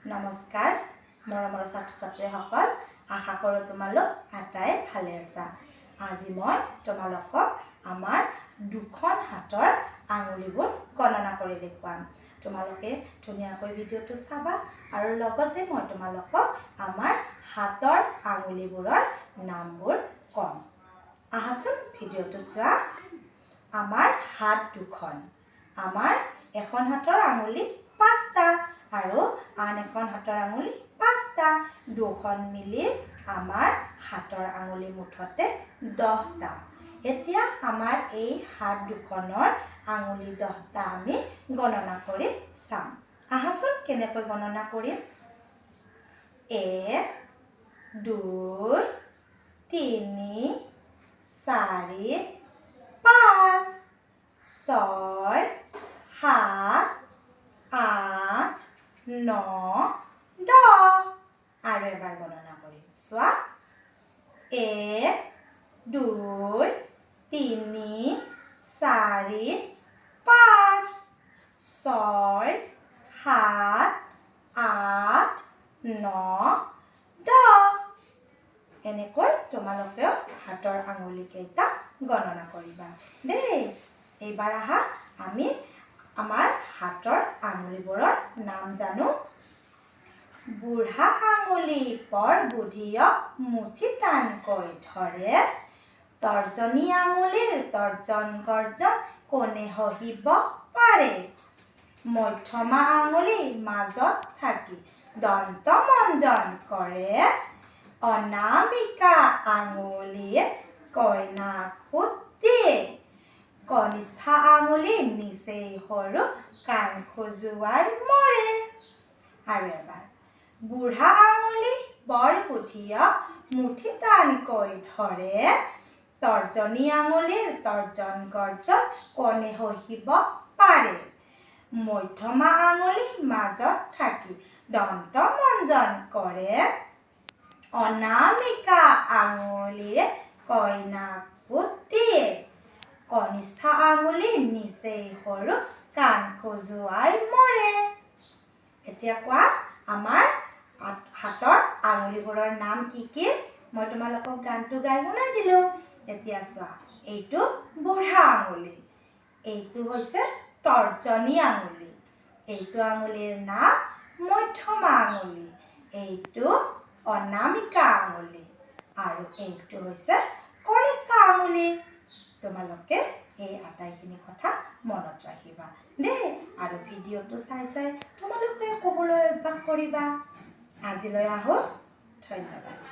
নমস্কাৰ মৰমৰ ছাত্ৰ ছাত্ৰীসকল, আশা কৰোঁ তোমালোক আটাই ভালে আছা। আজি মই তোমালোকক আমাৰ দুখন হাতৰ আঙুলিবোৰ গণনা কৰি দেখুৱাম। তোমালোকে ধুনীয়াকৈ ভিডিঅ'টো চাবা আৰু লগতে মই তোমালোকক আমাৰ হাতৰ আঙুলিবোৰৰ নামবোৰ ক'ম। আহাচোন, ভিডিঅ'টো চোৱা। আমাৰ হাত দুখন। আমাৰ এখন হাতৰ আঙুলি পাঁচটা আৰু আন এখন হাতৰ আঙুলি পাঁচটা। দুখন মিলি আমাৰ হাতৰ আঙুলি মুঠতে 10টা। এতিয়া আমাৰ এই হাত দুখনৰ আঙুলি 10টা আমি গণনা কৰি চাম। আহাচোন, কেনেকৈ গণনা কৰিম। এক, দুই, তিনি, চাৰি, পাঁচ, ছয়, সাত, আঠ, ন, 10। আৰু এবাৰ গণনা কৰিম, চোৱা। এক, দুই, তিনি, চাৰি, পাঁচ, ছয়, সাত, আঠ, ন, 10। এনেকৈ তোমালোকেও হাতৰ আঙুলিকেইটা গণনা কৰিবা দেই। এইবাৰ আহা, আমি আমাৰ হাতৰ আঙুলিবোৰৰ নাম জানো। বুঢ়া আঙুলি বৰ বুধিয়ক, মুঠি টানকৈ ধৰে। তৰ্জনী আঙুলিৰ তৰ্জন গৰ্জন কোনে সহিব পাৰে? মধ্যমা আঙুলি মাজত থাকি দন্ত মঞ্জন কৰে। অনামিকা আঙুলিয়ে কইনাক ফুট দিয়ে। কনিষ্ঠা আঙুলি নিচেই সৰু, কাণ খজুৱাই মৰে। আৰু এবাৰ। বুঢ়া আঙুলি বৰ বুধিয়ক, মুঠি টানকৈ ধৰে। তৰ্জনী আঙুলিৰ তৰ্জন গৰ্জন কোনে সহিব পাৰে? মধ্যমা আঙুলি মাজত থাকি দন্ত মঞ্জন কৰে। অনামিকা আঙুলিৰে কইনাক ফুট দিয়ে। কনিষ্ঠা আঙুলি নিচেই সৰু, কাণ খজুৱাই মৰে। এতিয়া কোৱা, আমাৰ হাতৰ আঙুলিবোৰৰ নাম কি কি? মই তোমালোকক গানটো গাই শুনাই দিলোঁ। এতিয়া চোৱা, এইটো বুঢ়া আঙুলি, এইটো হৈছে তৰ্জনী আঙুলি, এইটো আঙুলিৰ নাম মধ্যমা আঙুলি, এইটো অনামিকা আঙুলি আৰু এইটো হৈছে কনিষ্ঠা আঙুলি। তোমালোকে এই আটাইখিনি কথা মনত ৰাখিবা দেই আৰু ভিডিঅ'টো চাই চাই তোমালোকে ক'বলৈ অভ্যাস কৰিবা। আজিলৈ আহোঁ, ধন্যবাদ।